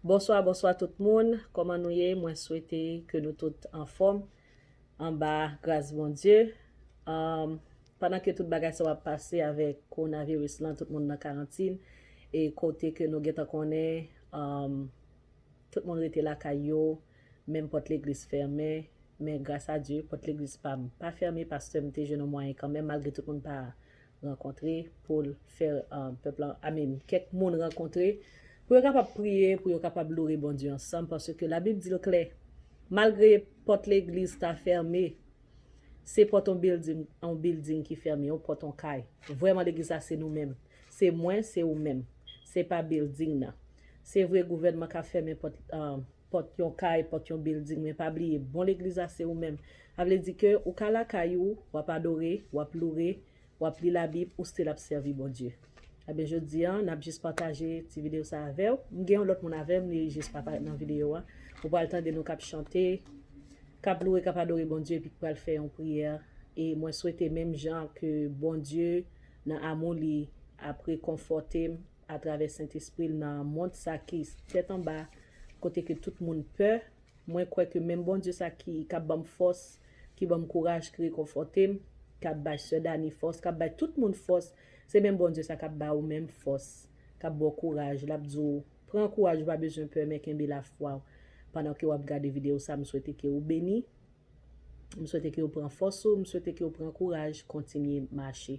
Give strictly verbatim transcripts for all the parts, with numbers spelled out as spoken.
Bonswa, bonswa tout moun. Kòman nou ye? Mwen swete ke nou tout anfòm anba gras Bondye. Um, pandan ke tout bagay sa w ap pase avèk kowonaviris lan, tout moun nan karantin, e kote ke nou gentan konnen, um, tout moun rete lakay yo, menm pòt legliz fèmen, men gras a Dye, pòt legliz pa m pa fèmen, pastè m te jwenn yon mwayen kanmenm, malgre tout moun pa rankontre, pou l fè, uh, pèp la, I mean, kèk moun rankontre, pou yo kapab priye, pou yo kapab loure Bondye ansanm, paske Labib di l klè, malgre pòt legliz ta fèmen, se pòt yon bilding, yon bilding ki fèmen, yon pòt yon kay. Vrèman, legliz la se nou menm. Se mwen, se ou menm. Se pa bilding nan. Se vre, gouvènman ka fèmen pòt, uh, pòt yon kay, pòt yon bilding, men pa bliye, bon legliz la se ou menm. Sa vle di ke ou ka lakay ou, w ap adore, w ap loure, w ap li Labib, ou still ap sèvi Bondye. Ebyen, jodi a, n ap jis pataje ti videyo sa avè w. M gen yon lòt moun avè m, li jis pa parèt nan videyo a. Ou pral tande nou k ap chante, k ap loure, k ap adore Bondye, epi k pral fè yon priyè. E mwen swete menm jan ke Bondye, nan amou li, ap rekonfòte m atravè Sentespri l nan mond sa ki tèt anba, kote ke tout moun pè. Mwen kwè ke menm Bondye sa ki, k ap ban m fòs, ki ban m kouraj, ki rekonfòte m, k ap bay sè Dani fòs, k ap bay tout moun fòs, se menm Bondye sa k ap ba ou menm fòs, k ap ba w kouraj, l ap di w, pran kouraj, ou pa bezwen pè, men kenbe lafwa w. Pandan ke w ap gade videyo sa, m swete ke ou beni. M swete ke w pran fòs ou, m swete ke w pran kouraj, kontinye mache.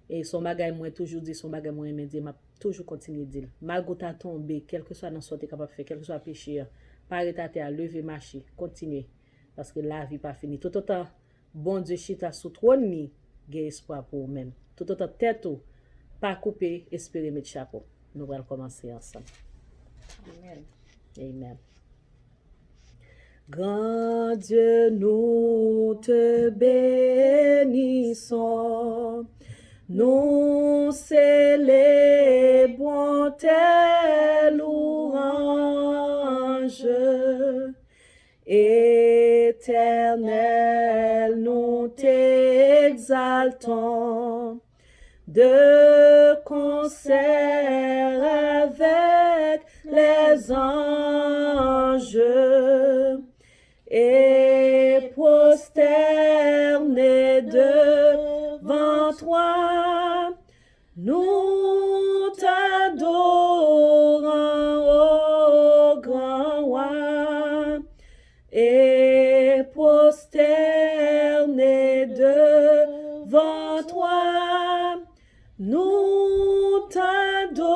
E se yon bagay mwen toujou di, se yon bagay mwen renmen di, m ap toujou kontinye di l. Malgre w ta tonbe, kèlkeswa nan sa w te kapab fè, kèlkeswa peche a, pa ret atè a, leve mache, kontinye. Paske lavi pa fini. Toutotan Bondye chita sou twòn li, gen espwa pou ou menm. Toutotan tèt ou pa koupe, espere met chapo. Nou pral kòmanse ansanm. Amèn. Amen. Grand Dieu, nous te bénissons, nous célébrons tes louanges. Éternel, nous t'exaltons de concert avec les anges et prosternés devant toi, nous t'adorons, ô grand roi, et prosternés devant toi, nous t'adorons,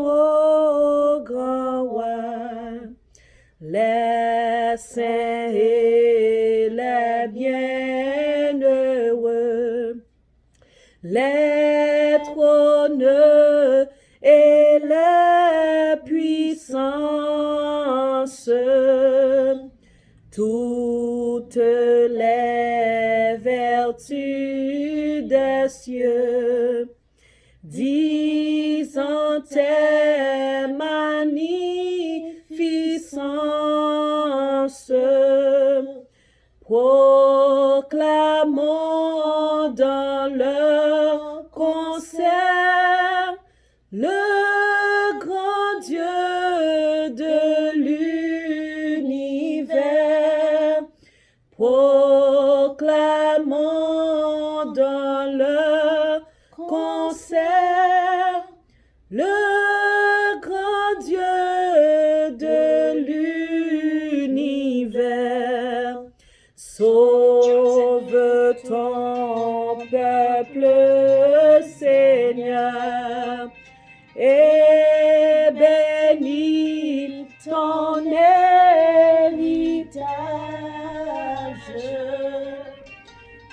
ô grand roi. Les saints et les bienheureux, les trônes et les puissances, toutes les vertus des cieux, disent en tes magnificences. Proclamons dans leur concert le grand Dieu de l'univers. Proclamons dans leur concert le grand Dieu de l'univers. Sauve ton peuple, Seigneur, et bénis ton héritage.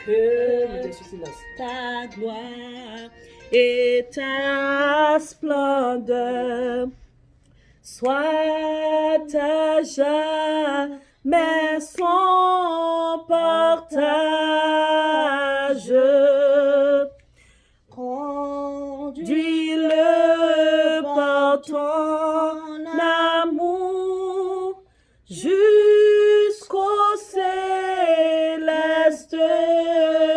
Que ta gloire et ta splendeur soient à jamais son partage. Conduis-le par ton amour jusqu'au céleste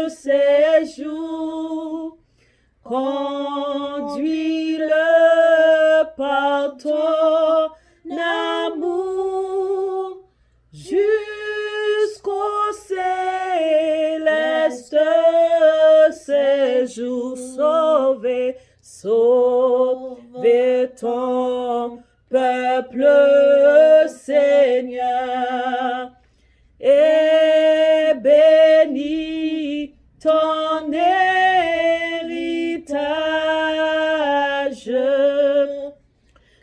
séjour. Conduis-le par ton Sauve, sauve ton peuple, Seigneur, et bénis ton héritage.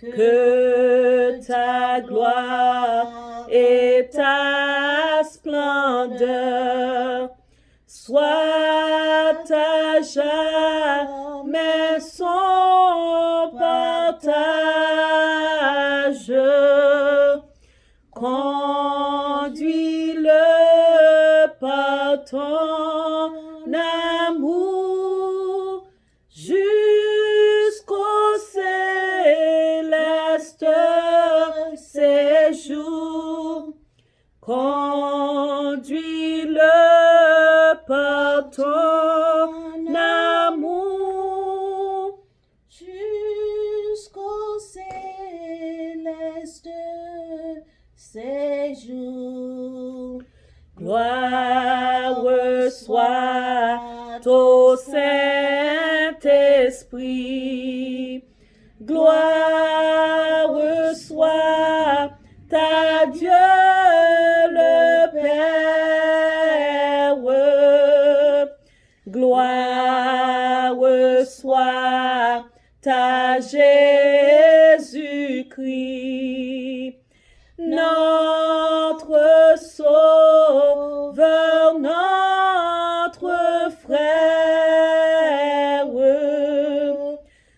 Que ta gloire et ta splendeur soient à jamais son partage. Conduis-le par ton amour jusqu'au céleste séjour. Conduis-le par ton amour jusqu'au céleste séjour. Gloire soit au Saint-Esprit. Gloire soit à Dieu le Père. Gloire soit à Jésus-Christ, notre Sauveur, notre frère.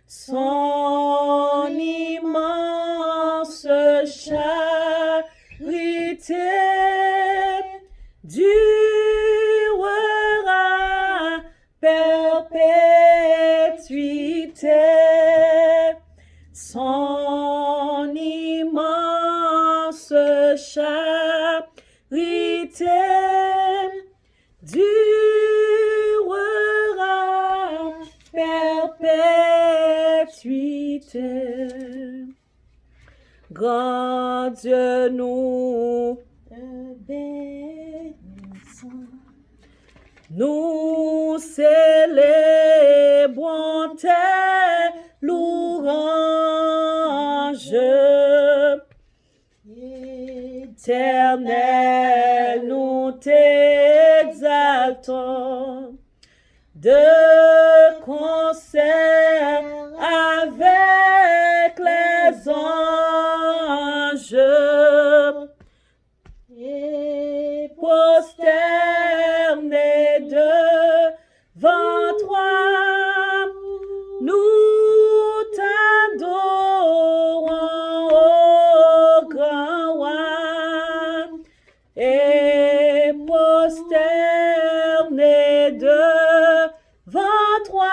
Son immense charité durera perpétuité. Son immense charité durera perpétuité. Grand Dieu, nous te bénissons. Nous célébrons tes louanges. Éternel, nous t'exaltons de concert avec les anges et prosternés devant toi, nous t'adorons, ô grand roi, et prosternés devant toi,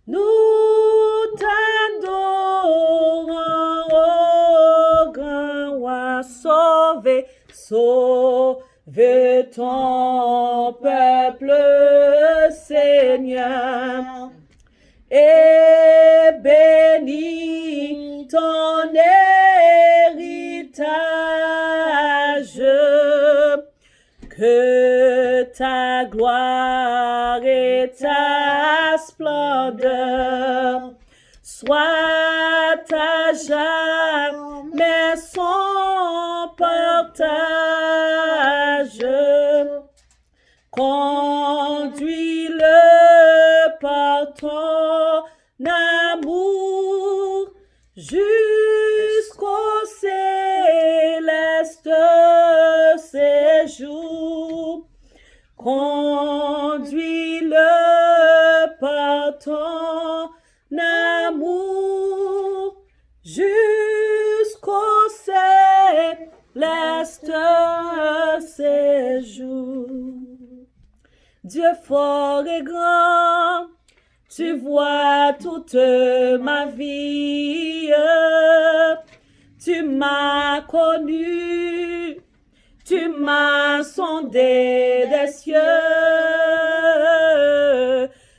nous t'adorons, ô grand roi. Sauve, sauve ton peuple, Seigneur, et bénis ton héritage. Que ta gloire et ta splendeur soient à jamais son partage. Conduis-le par ton amour jusqu'au céleste séjour. Conduis-le par ton amour jusqu'au céleste séjour. Dieu fort et grand, tu vois toute ma vie. Tu m'as connu, tu m'as sondé des cieux.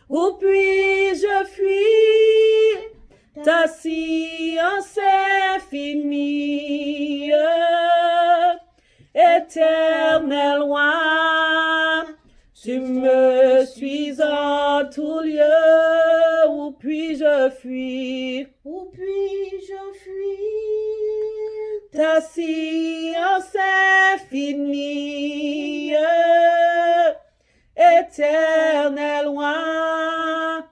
Où puis-je fuir ta science infinie? Éternel roi, tu me suis tout lieu, où puis-je fuir? Où puis-je fuir? Ta science infinie, éternel roi,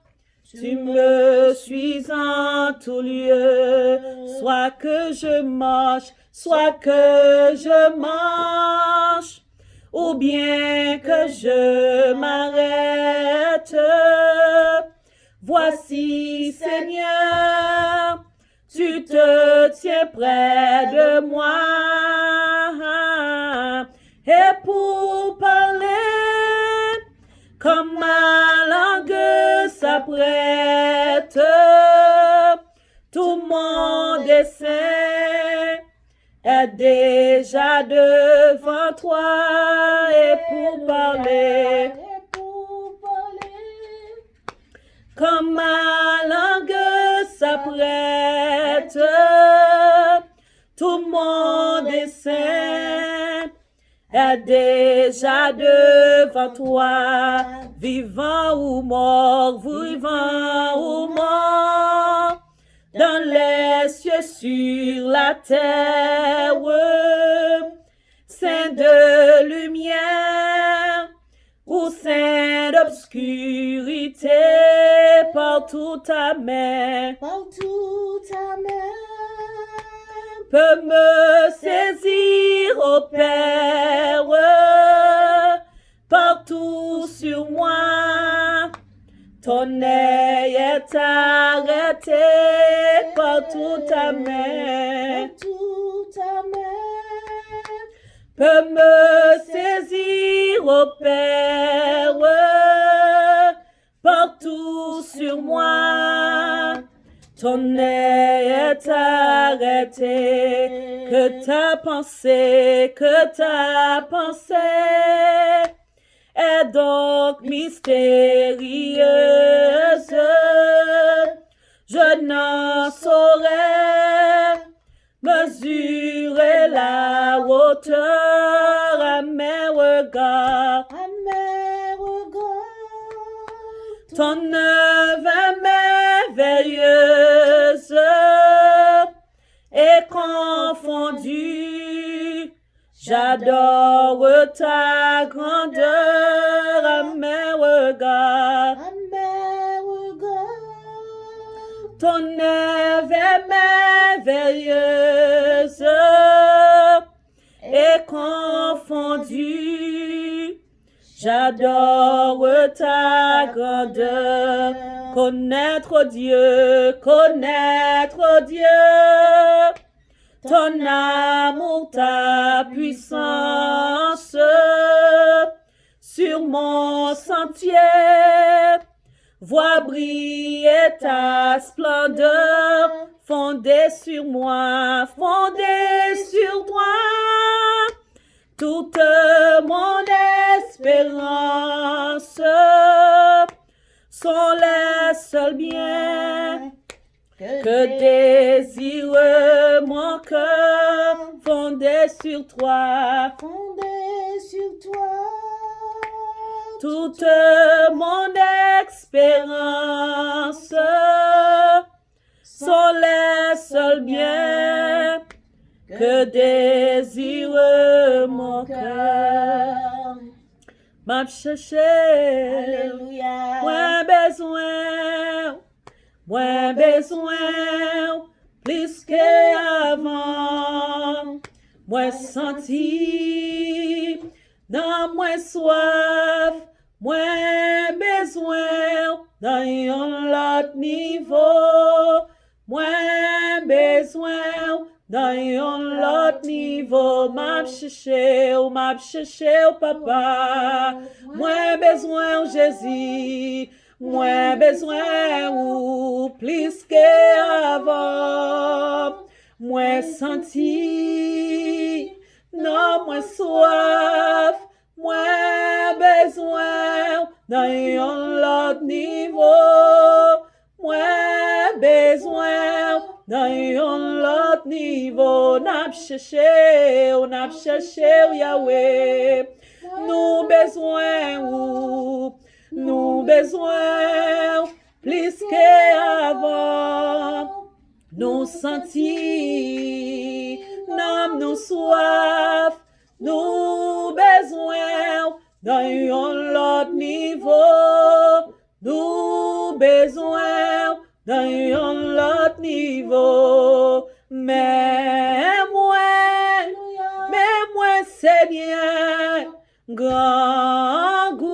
tu me suis en tout lieu, soit que je marche, soit que je marche, ou bien que je m'arrête. Voici, Seigneur, tu te tiens près de moi et pour parler, quand ma langue s'apprête, tout mon dessein est déjà devant toi et pour parler, quand ma langue s'apprête, tout mon dessein est déjà devant toi, vivant ou mort, vivant ou mort, dans les cieux, sur la terre, saint de lumière ou saint d'obscurité, partout ta main, partout ta main peut me saisir, ô Père, partout sur moi. Ton œil est arrêté, partout ta main, partout ta main peut me saisir, ô Père, partout sur moi. Ton œil est arrêté, que ta pensée, que ta pensée est donc mystérieuse. Je n'en saurais mesurer la hauteur à mes regards, à mes regards. Ton œuvre est merveilleuse et confondue. J'adore ta grandeur à mes regards, à mes regards. Ton œuvre est merveilleuse et confondue. J'adore ta grandeur. Connaître Dieu, connaître Dieu, ton amour, ta puissance sur mon sentier. Voir briller ta splendeur, fondée sur moi, fondée sur toi. Toute mon espérance, sont les seuls biens que désire mon cœur, fondé sur toi, fondé sur toi. Toute mon espérance, sont les seuls biens que désire mon cœur. M ap chèche w. Alelouya. Mwen bezwen w. Mwen bezwen w plis ke avan. Mwen santi nan mwen swaf. Mwen bezwen w nan yon lòt nivo. Mwen bezwen w nan yon lòt nivo. M ap chèche w, m ap chèche w, papa. Mwen bezwen w, Jezi. Mwen bezwen w plis ke avan. Mwen santi nan mwen swaf. Mwen bezwen w nan yon lòt nivo. Mwen bezwen w nan yon lòt nivo. N ap chèche w, n ap chèche w, Yawe. Nou bezwen w. Nou bezwen w plis ke avan. Nou santi nanm nou swaf. Nou bezwen w nan yon lòt nivo. Nou bezwen w nan yon lòt nivo. Men mwen, men mwen, Senyè, grangou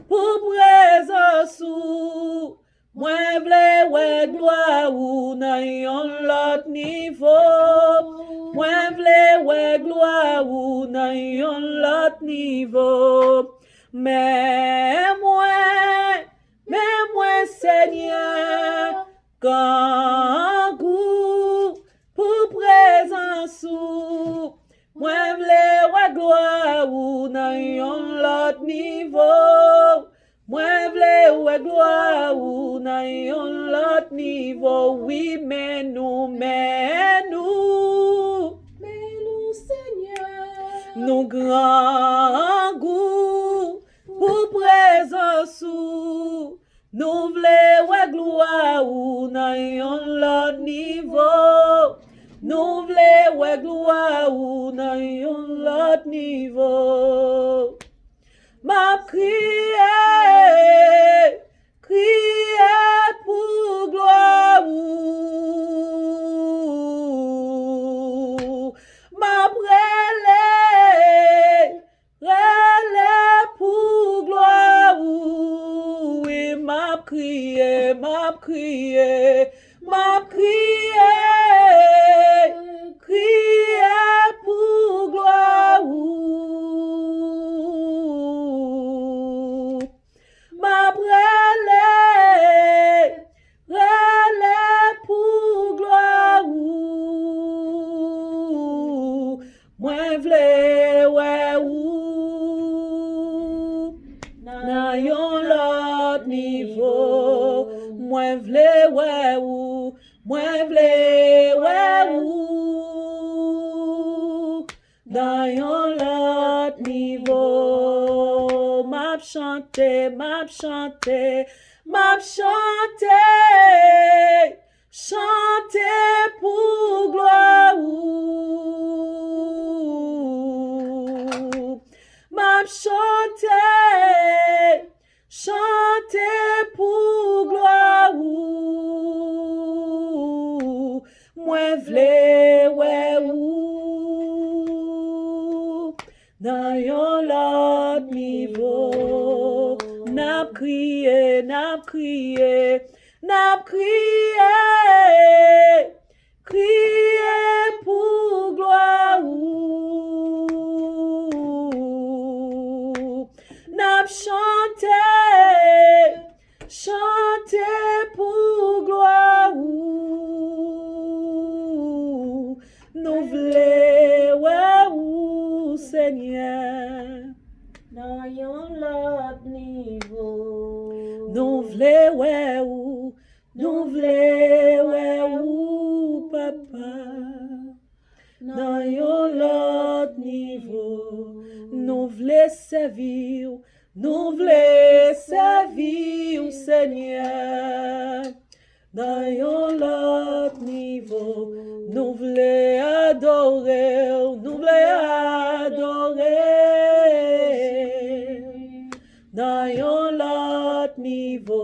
pou prezans ou. Mwen vle wè glwa ou nan yon lòt nivo. Mwen vle wè glwa ou nan yon lòt nivo. Men mwen, men mwen, Senyè, grangou pou prezans ou. Mwen vle wè glwa ou nan yon lòt nivo. Mwen vle wè glwa ou nan yon lòt nivo. Wi, men nou, men nou. Men nou, Senyè. Nou grangou pou prezans ou. Nou vle wè glwa ou nan yon lòt nivo. Nou vle wè glwa ou nan yon lòt nivo. M ap kriye, kriye pou glwa ou. M ap rele, rele pou glwa ou. Wi, m ap kriye, m ap kriye, m ap kriye, kriye pou glwa ou. M ap rele, rele pou glwa ou. Mwen vle wè ou nan yon lòt nivo. Mwen vle wè ou. Mwen vle wè ou nan yon lòt nivo. M ap chante, m ap chante, m ap chante, chante pou glwa ou. M ap chante, chante pou glwa ou. Mwen vle wè ou nan yon lòt nivo. N ap kriye, n ap kriye, n ap kriye, kriye pou glwa ou. N ap chante, chante pou glwa ou. Nou vle wè ou, Senyè, nan yon lòt nivo. Nou vle wè ou, nou vle wè ou, Papa, nan yon lòt nivo. Nou vle sèvi w, nou vle sèvi w, Senyè, nan yon lòt nivo. Nou vle adore w, nou vle adore w nan yon lòt nivo.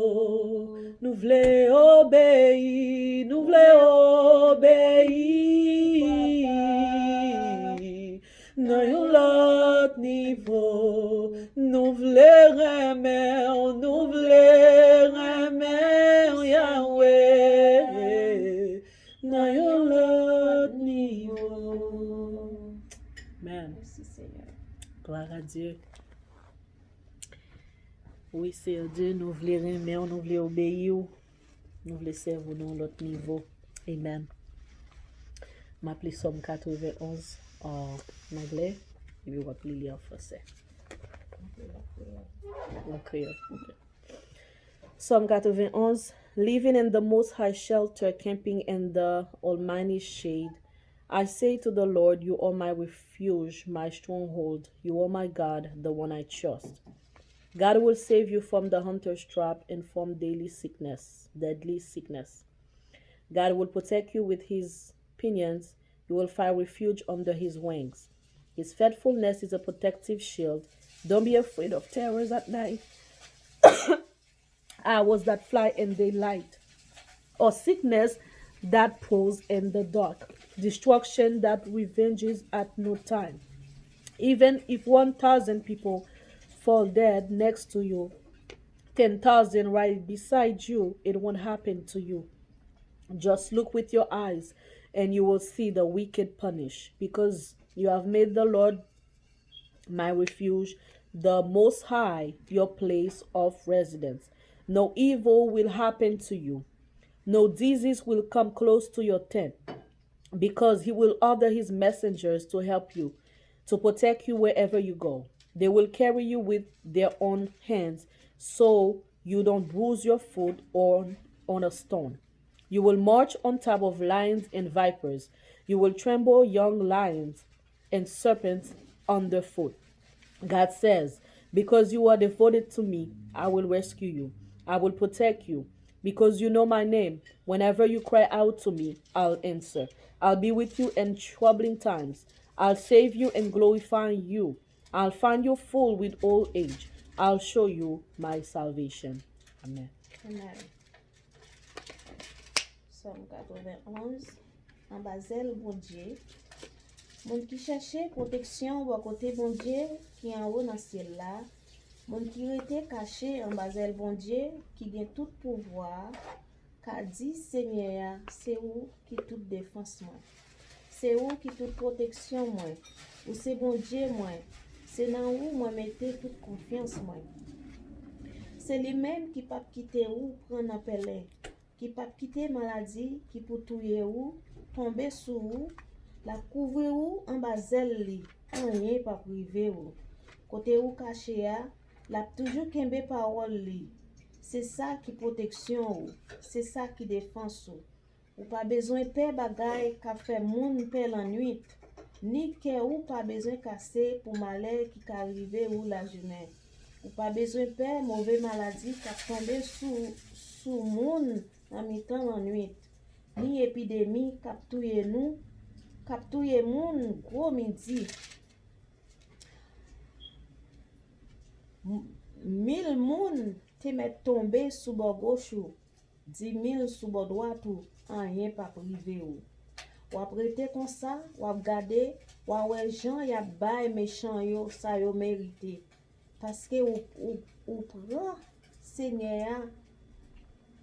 Nou vle obeyi, nou vle obeyi nan yon lòt nivo. Nou vle renmen w, nou vle renmen w, Yawe, nan yon lòt nivo. Amen. Mèsi, Senyè. Gloire à Dieu. Wi, Seyè Dye, nou vle renmen w, nou vle obeyi w, nou vle sèvi w nan yon lòt nivo. Amen. M ap li Sòm katrevenn onz an anglè, epi w ap li li an fransè. An kreyòl, ok. Psalm ninety-one, living in the Most High shelter, camping in the Almighty's shade. I say to the Lord, "You are my refuge, my stronghold. You are my God, the one I trust." God will save you from the hunter's trap and from daily sickness, deadly sickness. God will protect you with his pinions. You will find refuge under his wings. His faithfulness is a protective shield. Don't be afraid of terrors at night, arrows that fly in daylight, or sickness that prowls in the dark, destruction that revenges at no time. Even if one thousand people fall dead next to you, ten thousand right beside you, it won't happen to you. Just look with your eyes, and you will see the wicked punished, because you have made the Lord my refuge, the Most High, your place of residence. No evil will happen to you. No disease will come close to your tent, because he will order his messengers to help you, to protect you wherever you go. They will carry you with their own hands, so you don't bruise your foot on, on a stone. You will march on top of lions and vipers. You will trample young lions and serpents underfoot. God says, because you are devoted to me, I will rescue you. I will protect you. Because you know my name, whenever you cry out to me, I'll answer. I'll be with you in troubling times. I'll save you and glorify you. I'll find you full with old age. I'll show you my salvation. Amen. Amen. Sòm katrevenn onz, anba zèl Bondye. Moun ki chèche pwoteksyon bò kote Bondye ki anwo nan syèl la, moun ki rete kache anba zèl Bondye ki gen tout pouvwa a, ka di Senyè a, se ou ki tout defans mwen. Se ou ki tout pwoteksyon mwen. Ou se Bondye mwen. Se nan ou mwen mete tout konfyans mwen. Se li menm ki p ap kite ou pran nan pèlen, ki p ap kite maladi ki pou touye ou tonbe sou ou, l ap kouvri ou anba zèl li, anyen p ap rive ou. Kote ou kache a, l ap toujou kenbe pawòl li. Se sa ki pwoteksyon ou, se sa ki defans ou. Ou pa bezwen pè bagay k ap fè moun pè lannwit, ni kè ou pa bezwen kase pou malè ki ka rive ou lajounen. Ou pa bezwen pè move maladi k ap tonbe sou, sou moun nan mitan lannwit, ni epidemi k ap touye nou, k ap touye moun gwo midi. M-, mil moun te mèt tonbe sou bò goch ou, di mil sou bò dwat ou, anyen p ap rive ou. W ap rete konsa, w ap gade, w a wè jan y ap bay mechan yo sa yo merite. Paske ou, ou, ou pran Senyè a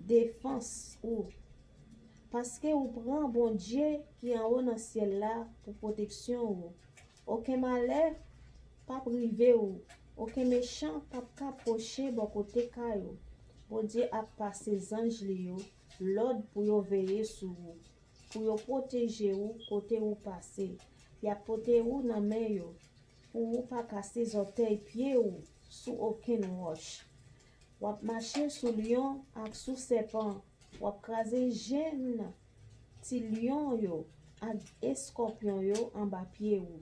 defans ou. Paske ou pran Bondye ki anwo nan syèl la pou pwoteksyon ou. Okenn malè p ap rive ou. Okenn mechan p ap ka pwoche bò kote kay ou. Bondye ap pase zanj li yo lòd pou yo veye sou ou, pou yo pwoteje ou kote ou pase. Y ap pote ou nan men yo, pou ou pa kase zòtèy pye ou sou okenn wòch. W ap mache sou lyon ak sou sèpan. W ap kraze jenn ti lyon yo ak eskòpyon yo anba pye ou.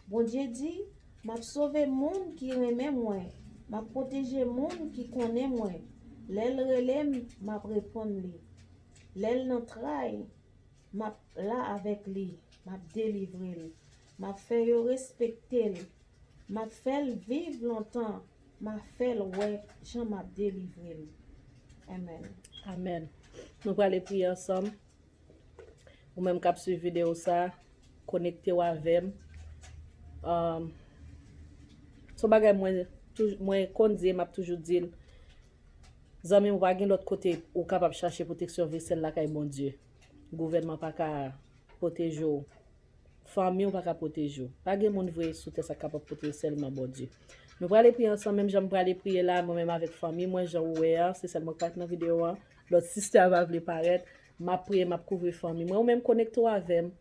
Bondye di, m ap sove moun ki renmen mwen, m ap pwoteje moun ki konnen mwen. Lè l rele m, m ap reponn li. Lè l nan tray, m ap la avèk li, m ap delivre l. M ap fè yo respekte l. M ap fè l viv lontan, m ap fè l wè jan m ap delivre l. Amèn. Amèn. Nou prale priye ansanm. Ou menm k ap swiv videyo sa, konekte w avè m. Um, se yon bagay mwen, touj-, mwen konn di e m ap toujou di l. Zanmi m, ou pa gen lòt kote ou kapab chache pwoteksyon, vin sèl lakay Bondye. Gouvènman pa ka pwoteje w. Fanmi w pa ka pwoteje w. Pa gen moun vre sou tè sa k kapab pwoteje w, sèlman Bondye. Nou prale priye ansanm, menm jan m prale priye la, mwen menm avèk fanmi mwen, jan ou wè a, se sèl mwen k pa t nan videyo an. Lòt sista a pa vle parèt. M ap priye, m ap kouvri fanmi mwen. Ou menm konekte w avè m.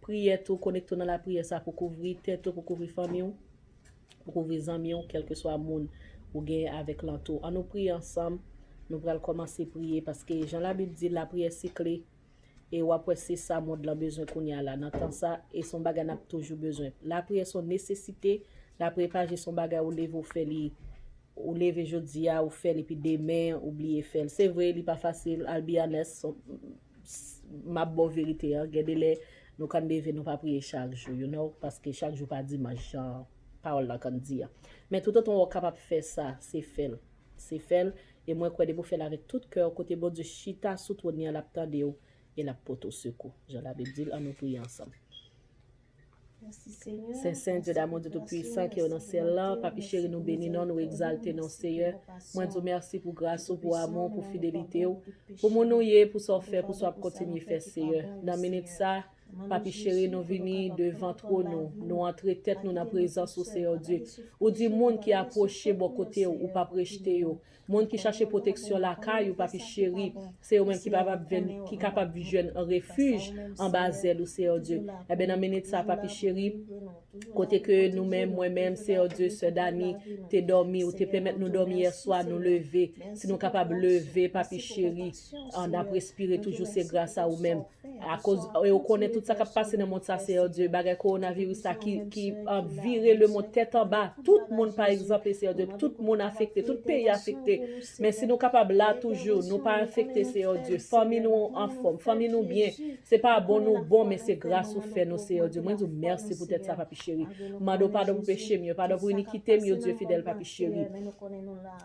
Priyè tou, konekte w nan lapriyè sa pou kouvri tèt ou, pou kouvri fanmi w, pou kouvri zanmi w, kèlkeswa moun ou gen avèk lantou w. Ann nou priye ansanm. Nou pral kòmanse priye paske jan Labib di, lapriyè se kle. E w ap wè se sa mond lan bezwen kounye a la, nan tan sa, e se yon bagay n ap toujou bezwen. Lapriyè se yon nesesite, lapriyè pa jis yon bagay ou leve w fè li Ou leve jodi a, ou fè l, epi demen, ou bliye fè l. Se vre, li pa fasil, I'll be honest, m ap ba w verite an, gen de lè, nou konn leve, nou pa priye chak jou, you know, paske chak jou pa dimanch, jan pawòl la konn di a. Men toutotan w kapab fè sa, se fè l. Se fè l, e mwen kwè depi w fè l avèk tout kè w, kote Bondye chita sou twòn li an, l ap tande w, e l ap pote w sekou. Jan Labib di l, ann nou priye ansanm. Sen, Sen, Dye damou, Dye toupwisan, ki ou nan syèl la, Papi cheri, nou beni non, nou egzalte non, Seyè. Mwen di w mèsi pou gras ou, pou amou, pou fidelite w, pou moun ou ye, pou sa w fè, pou sa w ap kontinye fè, Seyè. Nan minit sa, Papi cheri, nou vini devan twòn ou, nou antre tèt nou nan prezans ou, Seyè Dye. Ou di moun ki apwoche bò kote w, ou p ap rejte yo. Moun ki chache pwoteksyon lakay ou, Papi cheri, se yo menm ki kapab jwenn, ki kapab jwenn refij anba zèl ou, Seyè Dye. Enben, nan minit sa, Papi cheri, kote ke nou menm, mwen menm, Seyè Dye, sè Dani, te dòmi, ou te pèmèt nou dòmi yè swa, nou leve. Si nou kapab leve, Papi cheri, an ap respire toujou, se gras a ou menm. Akoz, e ou konnen tout sa k ap pase nan mond sa, Seyè Dye, bagay kowonaviris la ki, ki ap vire lemond tèt anba. Tout moun pa egzanple, Seyè Dye, tout moun afekte, tout peyi afekte. Men si nou kapab la toujou, nou pa afekte, Seyè Dye, fanmi nou anfòm, fanmi nou byen. Se pa bon nou bon, men se gras ou fè nou, Seyè Dye. Mwen di w mèsi poutèt sa, Papi cheri. M mande w padon pou peche m yo, padon pou inikite m yo, Dye fidèl, Papi cheri.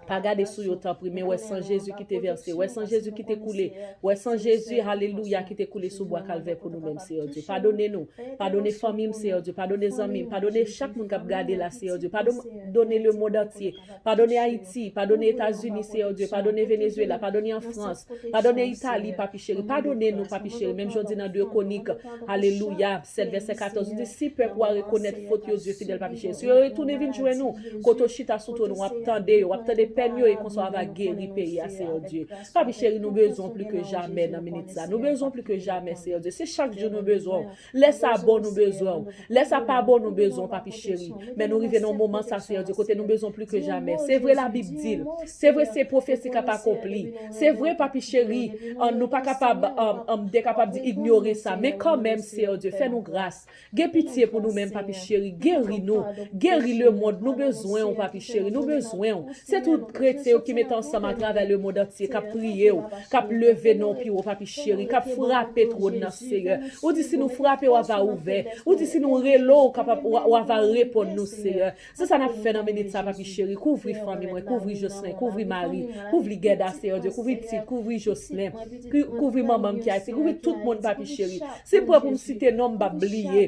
Pa gade sou yo, tanpri, men wè san Jezi ki te vèse, wè san Jezi ki te koule, wè san Jezi, alelouya, ki te koule sou bwa Kalvè pou nou menm, Seyè Dye. Padone nou, padone fanmi m, Seyè Dye, padone zanmi m, padone chak moun k ap gade la, Seyè Dye. Padone lemond antye, padone Ayiti, padone Etazini, Seyè Dye, padone Venezuela, padone an Frans, padone Itali, Papi cheri, padone nou, Papi cheri. Menm jan w di nan de Kwonik, alelouya, sèt vèsè katòz, ou di, si pèp ou a rekonèt fòt yo, Dye fidèl, Papi cheri, si yo retounen vin jwenn ou, kote w chita sou twòn ou, w ap tande yo, w ap tande pèn yo, e konsa w ava geri peyi a, Seyè Dye. Papi cheri, nou bezwen w pli ke jamè nan minit sa. Nou bezwen w pli ke jamè, Seyè Dye. Se chak jou nou bezwen w. Lè sa bon, nou bezwen w. Lè sa pa bon, nou bezwen w, Papi cheri. Men nou rive nan moman sa, Seyè Dye, kote nou bezwen w pli ke jamè. Se vre, Labib di l. Se vre, se pwofesi k ap akonpli. Se vre, Papi cheri, an, nou pa kapab, an, an, de kapab di inyore sa. Men kanmenm, Seyè Dye, fè nou gras. Gen pitye pou nou menm, Papi cheri. Geri nou. Geri lemond. Nou bezwen w, Papi cheri. Nou bezwen w. Se tout kretyen yo ki mete ansanm atravè lemond antye, k ap priye w, k ap leve non pi wo, Papi cheri, k ap frape twòn nan, Seyè. Ou di si nou frape, w ava ouvè. Ou di si nou rele w, w ava reponn nou, Seyè. Se sa n ap fè nan minit sa, Papi cheri. Kouvri fanmi mwen, kouvri Jocelyn, kouvri Marie, kouvri Guerda, Seyè Dye, kouvri Tit, kouvri Jocelyn, kou-, kouvri manman m ki Ayiti, kouvri tout moun, Papi cheri. Si m pran pou m site non, m p ap bliye.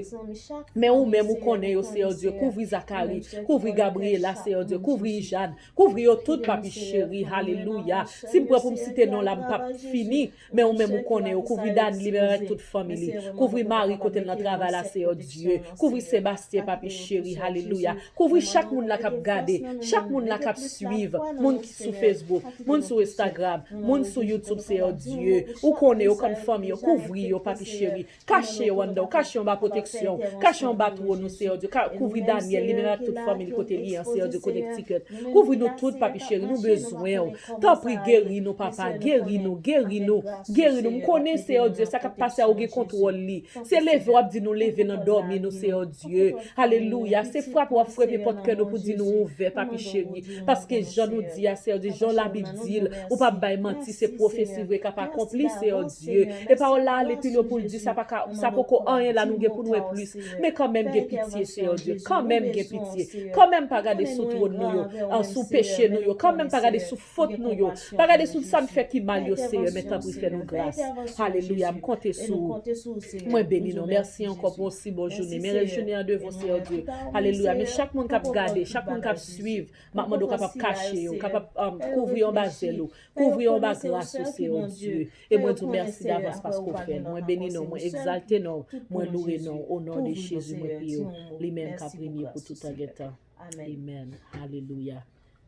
Men ou menm, ou konnen yo, Seyè Dye. Kouvri Zacharie, kouvri Gabriela, Seyè Dye, kouvri Ijane, kouvri yo tout, Papi cheri. Alelouya. Si m pran pou m site non la, m p ap fini. Men ou menm ou konnen yo. Kouvri Dani li menm avèk tout fanmi li. Kouvri Marie kote l nan travay la, Seyè Dye. Kouvri Sebastien, Papi cheri, alelouya. Kouvri chak moun la k ap gade, chak moun la k ap swiv, moun ki sou Facebook, moun sou Instagram, moun sou YouTube, Seyè Dye. Ou konnen yo, konn fanmi yo, kouvri yo, Papi cheri. Kache yo anndan w, kache yo anba pwoteksyon w, kache yo anba twòn ou, Seyè Dye. Ka-, kouvri Daniel, li menm ak tout fanmi l kote li ye an, Seyè Dye, Connecticut. Kouvri nou tout, Papi cheri, nou bezwen w. Tanpri, geri nou, Papa, geri nou, geri nou, geri nou. M konnen, Seyè Dye, sa k ap pase a, ou gen kontwòl li. Se leve w ap di nou leve nan dòmi nou, Seyè Dye. Alelouya. Se frape w ap frape pòt kè nou pou di nou ouvè, Papi cheri. Paske jan nou di a, Seyè Dye, jan Labib di l, ou p ap bay manti, se pwofesi vre k ap akonpli, Seyè Dye. E pawòl la ale pi lwen pou l di sa pa ka, sa poko anyen la nou gen pou nou wè plis. Men kanmenm gen pitye, Seyè Dye. Kanmenm gen pitye. Kanmenm pa gade sou twòn nou yo, an, sou peche nou yo. Kanmenm pa gade sou fòt nou yo. Pa gade sou sa n fè ki mal yo, Seyè, men tanpri fè nou gras. Alelouya, m konte sou ou. Mwen beni nou. Mèsi ankò pou yon si bon jounen. Men rès jounen an devan w, Seyè Dye. Alelouya. Men chak moun k ap gade, chak moun k ap swiv, m ap mande w kapab kache yo, kapab, um, kouvri yo anba zèl ou, kouvri yo anba gras ou, Seyè Dye. E mwen di w mèsi davans paske w fè l. Mwen beni non w, mwen egzalte non w, mwen louwe non w. O non de Jezi, mwen priye w. Li menm k ap renye pou toutan gen tan. Amen. Alelouya.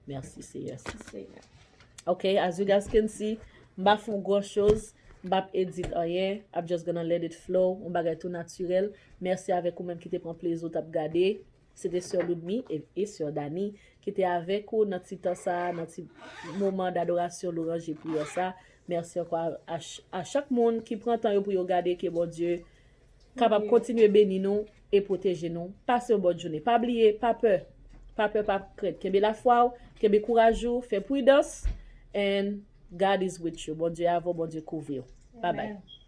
Mèsi, Seyè. Ok, as you guys can see, m pa fè yon gran choz, m p ap edit anyen, I'm just gonna let it flow, yon bagay tou natirèl. Mèsi avèk ou menm ki te pran plezi w t ap gade. Se te sè Ludmy e, e sè Dani ki te avèk ou nan ti tan sa, nan ti moman dadorasyon, lwanj e priyè sa. Mèsi ankò a, a ch-, a chak moun ki pran tan yo pou yo gade, ke Bondye kapab kontinye beni nou e pwoteje nou. Pase yon bòn jounen. Pa bliye, pa pè. Pa pè, pa krent. Kenbe lafwa w, kenbe kouraj ou, fè pridans. And God is with you. Bondye avè w, Bondye kouvri w. Bye bye.